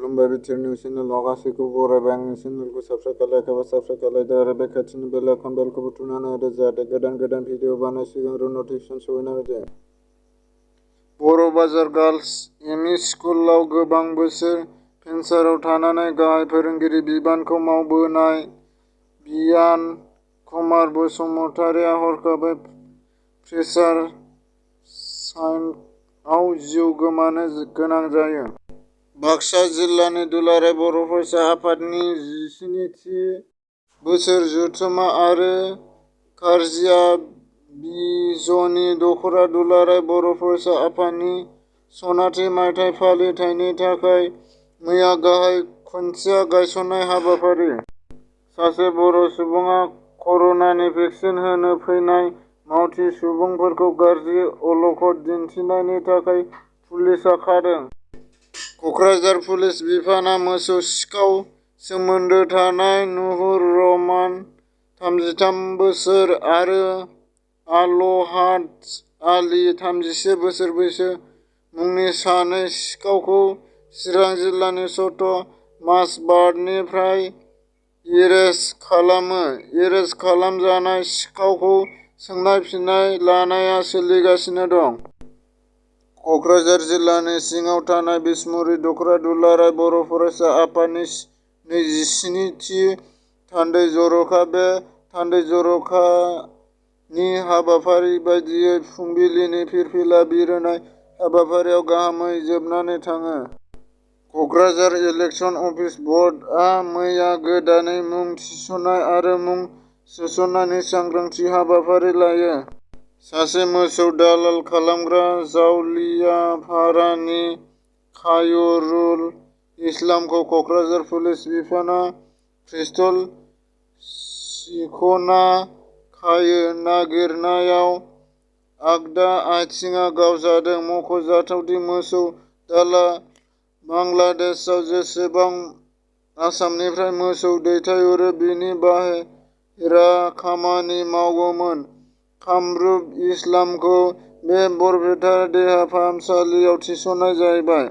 खुलुमबाय BTR news चेनेलाव गासैखौबो बरायबाय। आंनि चेनेलखौ साबस्क्राइब खालायाखैबा साबस्क्राइब खालायदो आरो बे खाथिनि बेल आइकन बेलखौबो थुनानै होदो जाहाथे गोदान भिडिअ बानाय सिगां नटिफिकेसन सहैनाय बायदि। बर' बाजार गार्लस एमइ स्कुलाव गोबां बोसोर भेन्साराव थानानै गाहाय फोरोंगिरि बिबानखौ मावबोनाय बियान कुमार बसुमतारीआ हरखाबै प्रेसार साइकआव जिउ गोमानो गोनां जायो। बाक्सा जिल्लानि दुलाराय बर' फरायसा आफादनि 17थि बोसोर जथुम्मा आरो खारजिया बिजनि दख'रा दुलाराय बर' फरायसा आफादनि सनाथि मायथाइ फालिथायनि थाखाय मैया गाहाय खुन्थिया गायसननाय हाबाफारि। सासे बर' सुबुङा कर'नानि भेक्सिन होनो फैनाय मावथि सुबुंफोरखौ गाज्रि अलखद दिन्थिनायनि थाखाय पुलिसआ खादों। क'क्राझार पुलिस बिफानआ मोसौ सिखाव सोमोन्दो थानाय नुहुर रहमान 33 बोसोर आरो आलहाज आली 31 बोसोर बैसो मुंनि सानै सिखावखौ चिरां जिल्लानि सत' मासबादनिफ्राय एरेस्ट खालामो। एरेस्ट खालामजानाय सिखावखौ सोंनाय फिननाय लानाया सोलिगासिनो दं। क'क्राझार जिल्लानि सिङाव थानाय बिसमुरि दख'रा दुलाराय बर' फरायसा आफादनि 27थि थान्दै जर'खा। बे थान्दै जर'खानि हाबाफारि बायदियै फुंबिलिनि फिरफिला बिरहोनाय हाबाफारिया गाहामै जोबनानै थाङो। क'क्राझार इलेक्सन अफिस बर्डआ मैया गोदानै मुं थिसननाय आरो मुं सोसननायनि सांग्रांथि हाबाफारि लायो। सासे मोसौ दालाल खालामग्रा जावलियापारानि खायरुल इस्लामखौ क'क्राझार पुलिस बिफानआ पिस्तल सिखना खानो नागिरनायाव आगदा आथिंआ गावजादों। मख'जाथावदि मोसौ दालालआ बांलादेशआव जेसेबां आसामनिफ्राय मोसौ दैथायहरो बिनि बाहेरा खामानि मावोमोन। कामरुप इस्लामखौ बे बरपेटा देहा फाहामसालियाव थिसननाय जाबाय।